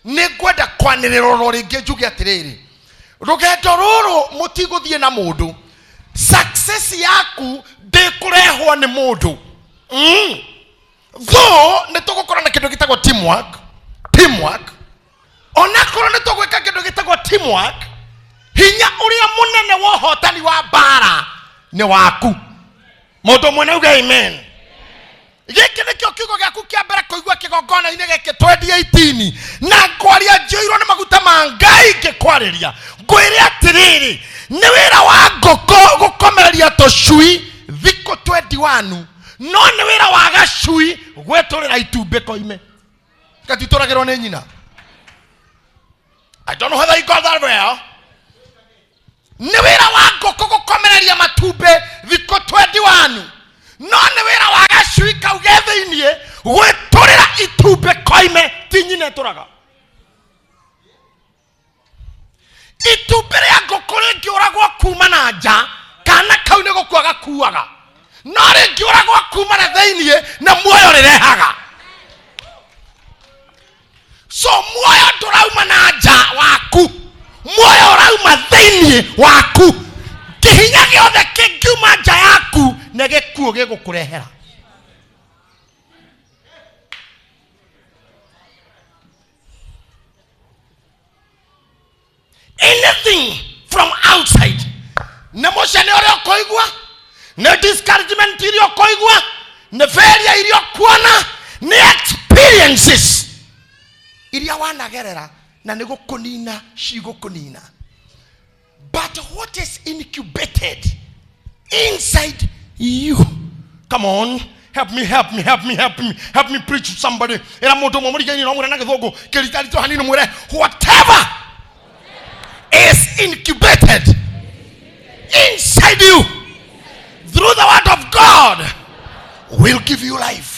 Nĩ ngwenda kwanĩrĩra oro rĩngĩ njuge atĩrĩrĩ, rũgendo rũrũ mũtigũthiĩ na mũndũ. Success yaku ndĩkũrehwo nĩ mũndũ. Though nĩ tũgũkorwo na kĩndũ gĩtagwo teamwork, teamwork, onakorwo nĩ tũgwĩka kĩndũ gĩtagwo teamwork, hinya ũrĩa mũnene wa ũhotani wa mbara nĩ waku. Mũndũ ũmwe nauge amen. Gĩkĩ nĩkĩo kiugo gĩaku kĩa mbere kũigua kĩgongona-inĩ gĩkĩ 2018, na ngwaria njiyũirwo nĩ maguta ma Ngai ngĩkwarĩria, ngwĩre atĩrĩrĩ, nĩ wĩra wa ngũkũ gũkomereria tũcui thikũ 21, no nĩ wĩra wa gacui gwĩtũrĩra itumbĩ koime gatitũragĩrwo nĩ nyina. I don't know whether you got that well. Nĩ wĩra wa ngũkũ gũkomereria matumbĩ thikũ 21, no nĩ wĩra wa gacui kau ge thĩiniĩ gwĩtũrĩra itumbĩ koime, ti nyina ĩtũraga. Itumbĩ rĩa ngũkũ rĩngĩũragwo kuma na nja, kana kau nĩ gũkua gakuaga, no rĩngĩũragwo kuma na thĩiniĩ na muoyo rĩrehaga. So muoyo ndũrauma na nja waku, muoyo ũrauma thĩiniĩ waku. Kĩhinya gĩothe kĩngiuma nja yaku nĩ gĩkuũ gĩgũkũrehera. Anything from outside, nĩ mũcene ũrĩa ũkũigua, nĩ discouragement iria ũkũigua, nĩ failure iria ũkuona, nĩ experiences iria wanagerera, na nĩ gũkũnina cigũkũnina. But what is incubated inside you, come on, help me, help me, help me, help me, help me preach to somebody. Ĩra mũndũ ũmwe mũrigaini no mwĩre na gĩthũngũ kĩritaritũ hanini, mwĩre whatever is incubated inside you through the word of God will give you life.